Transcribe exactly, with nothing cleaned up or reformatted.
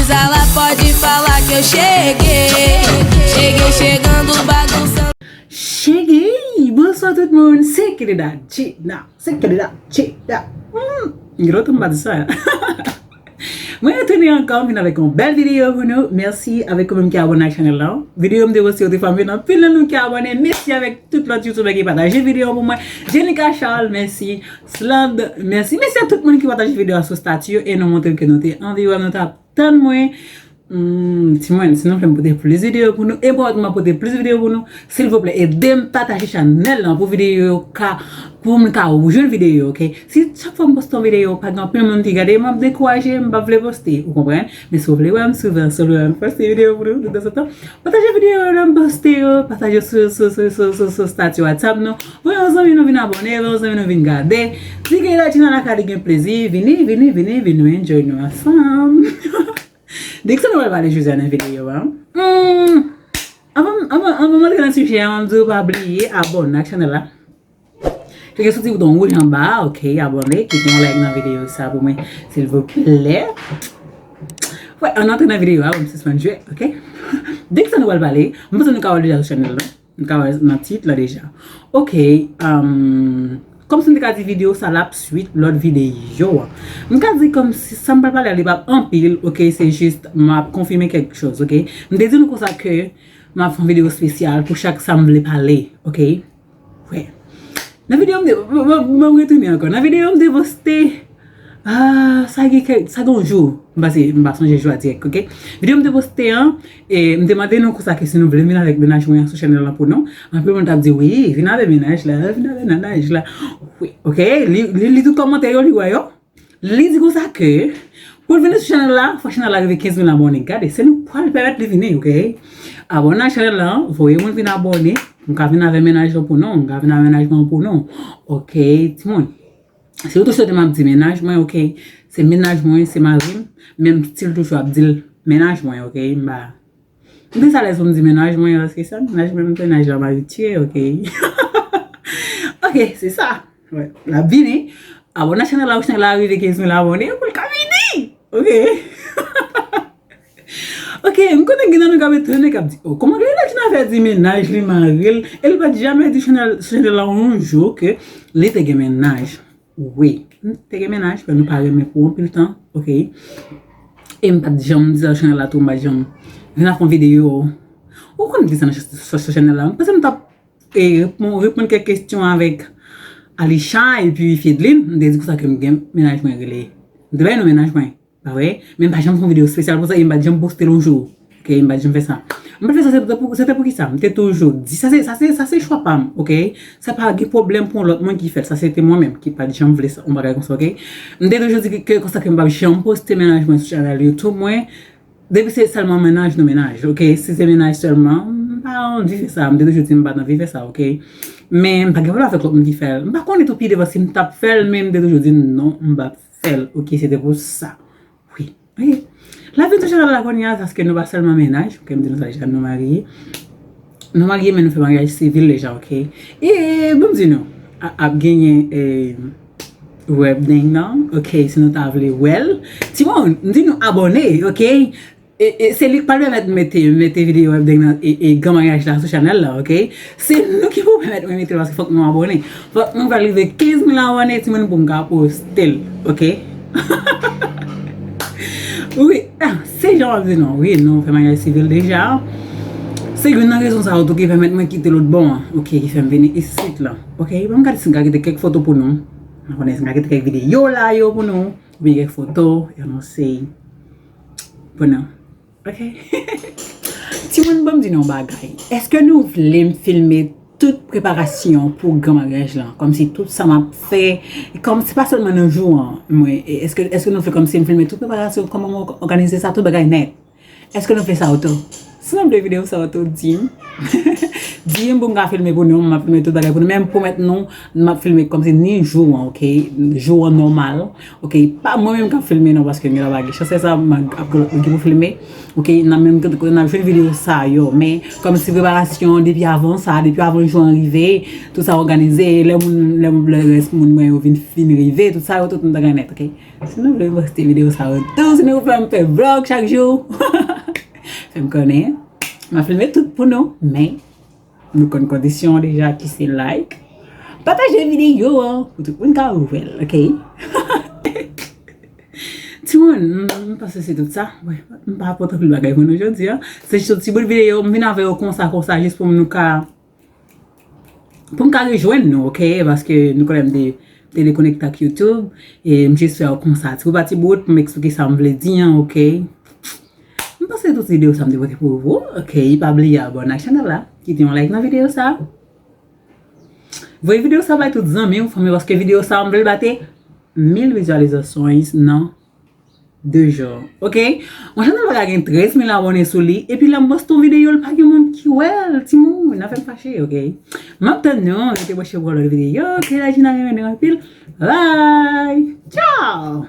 Zala pode falar que eu cheguei. Cheguei chegando, bagunçando. Cheguei! Bonswa tout moun, se Keneda Gina, se Keneda Gina. Hmm, gen lontan m pa di sa. Mwen retounen ankò, m vin avèk yon bèl videyo pou nou. Mèsi avèk ou menm ki abòne ak chanèl la. Videyo m te poste yo te fè m vin anpil nan nou ki abòne. Mèsi avèk tout lòt youtubè ki pataje videyo pou mwen. Jenica Charles, mèsi. Slande, mèsi. Mèsi a tout moun ki pataje videyo a sou stati yo e nou montre m ke nou te anvi wè m, nou t ap tann mwen. Hmm, timoun, si nou vle m pote plis videyo pou nou, e mwen mwen pote plis videyo pou nou, silvouplè, ede m pataje chanèl lan pou videyo yo ka, pou moun ka jwenn videyo yo, oke? Si chak fwa m poste yon videyo, pa gen anpil moun ki gade, m ap dekouraje, m p ap vle poste, ou konprann? Men si w vle wè m souvan, si w vle wè m poste videyo pou nou, de tanzantan, pataje videyo yo lè m poste yo, pataje sou, sou, sou, sou, sou, sou stati WhatsApp nou, voye yon zanmi nou vin abòne, voye yon zanmi nou vin gade, di ke la channel la ka li gen plezi, vini, vini, vini, vin nou enjoy nou ansanm. De kisa nou pral pale jodi a nan videyo a? Hmm, anvan, anvan, anvan m antre nan sijè a, m di w pa bliye abòne ak chanèl la. Klike sou ti bouton wouj anba a, oke, abòne, kite yon like nan videyo sa pou mwen, silvouplè. Wè, ann antre nan videyo a, ban m sispann jwe, oke? De kisa nou pral pale? M panse nou ka wè l deja sou chanèl la. M ka wè nan tit la deja. Oke, um, kòmsi m te ka di videyo sa l ap swit lòt videyo an. M ka di kòmsi sa m pral pale a li p ap anpil, oke, se jis m ap konfime kèk choz, oke. M te di nou konsa ke m ap fè yon videyo espesyal pou chak sa m vle pale, oke. Wè. Nan videyo m te, m, m, m, m retounen ankò. Nan videyo m te poste, ah, sa gen kèk, sa gen yon jou. M pase, m pa sonje jou a dirèk, oke? Videyo m te poste an, e m te mande nou konsa ke si nou vle m vin avèk mennaj mwen an sou chanèl lan pou nou. Anpil moun t ap di, wi, vin avèk mennaj la, vin avèk mennaj la. Wi, oke? Li, li, li tout kòmantè yo, li wè yo. Li di konsa ke, pou l vin sou chanèl la, fò chanèl la rive kenz mil abòne. Gade, se nou k pral pèmèt li vini, oke? Abòne ak chanèl la, voye moun vin abòne. M ka vin avèk mennaj lan pou nou, m ka vin avèk mennaj mwen pou nou. Oke, timoun. Si w tou swete m ap di mennaj mwen, oke, se mennaj mwen, se mari m, men m still toujou ap di l mennaj mwen, oke, m pa, m plis alèz pou m di mennaj mwen, paske sa, mennaj mwen, mennaj la m abitye, oke. Oke, se sa. Wè, l ap vini. Abòne ak chanèl la, ou chanèl la rive kenz mil abòne, pou l ka vini, oke. Oke, m konnen gen nan nou k ap etone, k ap di, o, kòman Glenda Tina fè di mennaj li mari l, e l pa t jamè di chanèl, chanèl la yon jou ke li te gen mennaj. Wi, m te gen mennaj, men nou pa renmen pou anpil tan, oke. E m pa t janm di sa sou chanèl la tou, m pa t janm vin ap fè yon videyo. Ou konn di sa nan ch-, sou, sou chanèl la. M panse m t ap, e, reponn, reponn kèk kesyon avèk Alisha epi Fedline. M te di konsa ke m gen mennaj mwen rele. M te bay non mennaj mwen. Pa vre? Men m pa janm fè yon videyo espesyal pou sa e m pa t janm poste l yon jou. Oke, m pa t janm fè sa. M pa t fè sa, se te pou, se te pou kisa? M te toujou di, sa se, sa se, sa se chwa pa m, oke? Sa pa gen pwoblèm pou yon lòt moun ki fè l. Sa se te mwen menm ki pa t janm vle sa, yon bagay konsa, oke? M te toujou di ke konsa ke m p ap janm poste mennaj mwen sou chanèl YouTube mwen. Depi se sèlman mennaj nou mennaj, oke? Si se mennaj sèlman, m pa anvi fè sa. M te toujou di m pa t anvi fè sa, oke? Men m pa gen pwoblèm avèk lòt moun ki fè l. M pa konnen tou pi devan si m t ap fè l, men m te toujou di non, m p ap fè l, oke? Se te pou sa. Wi. Oke. L ap vin sou chanèl la kounye a, paske nou pa sèlman mennaj, oke, m di nou sa deja, nou marye. Nou marye, men nou fè maryaj sivil deja, oke? E, ban m di nou, a, ap genyen, e, webdeng nan, oke, si nou ta vle wè l. Timoun, m di nou abòne, oke? E, e, se li k pral pèmèt m mete, mete videyo webdeng nan e, e gran maryaj la sou chanèl la, oke? Se nou ki pou pèmèt mwen mete l, paske fòk nou abòne. Fòk nou fè l rive kenz mil abòne, timoun, pou m ka poste l, oke? Wi, ah, se jan w ap di non. Wi, nou fè maryaj sivil deja. Se youn nan rezon sa yo tou ki pèmèt mwen kite lòt bò an, oke, ki fè m vini isit la. Oke, ban m gade si m ka kite kèk foto pou nou. M pa konnen si m ka kite kèk videyo la yo pou nou, oubyen kèk foto, e nou se pou nou. Oke. Timoun, ban m di nou yon bagay. Èske nou vle m filme tout preparasyon pou gran maryaj lan? Kòmsi tout sa m ap fè, kòm se pa sèlman nan jou an, mwen, e, èske, èske nou vle kòmsi m filme tout preparasyon, kòman mwen òganize sa, tout bagay nèt? Èske nou vle sa yo tou? Si nou vle videyo sa yo tou, di m. Di m pou m ka filme pou nou, m ap filme tout bagay pou nou. Men m pwomèt nou, m ap filme kòmsi ni jou an, oke? Jou an nòmal, oke? Pa mwen menm k ap filme non, paske gen lè pa gen chans, se sa m ap gen lòt moun ki pou filme. Oke, n ap menm kote n ap jwenn videyo sa yo. Men kòmsi preparasyon depi avan sa, depi avan jou an rive, tout sa òganize, lè moun, lè, lè rès moun mwen yo vin fin rive, tout sa yo tout m ta gen nèt, oke? Si nou vle poste videyo sa yo tou, si nou fè m fè vlog chak jou, fè m konnen. M ap filme tout pou nou, men nou konn kondisyon an deja ki se like, pataje videyo an pou tout moun ka wè l, oke? Timoun, m, m panse se tout sa. Wi, m pa pote anpil bagay pou nou jodi a. Se jis yon ti bout videyo, m vin avè yo konsa, konsa, jis pou nou ka, pou m ka rejwenn nou, oke? Paske nou konnen m te, te dekonekte ak YouTube, e m jis fè yo konsa. Ti bout pa ti bout, pou m eksplike sa m vle di an, oke? M panse tout videyo sa m te pote pou ou, oke? Pa bliye abòne ak chanèl la, kite yon like nan videyo sa. Voye videyo sa bay tout zanmi w, fanmi w, paske videyo sa m vle l bate mil vizyalizasyon nan de jou, oke? Yon chanèl pa ka gen trèz mil abòne sou li, epi lè m poste yon videyo, l pa gen moun ki wè l, timoun, n ap fè m fache, oke? M ap tann nou, rete branche pou yon lòt videyo, oke? Lajina renmen nou anpil. Bye! Ciao!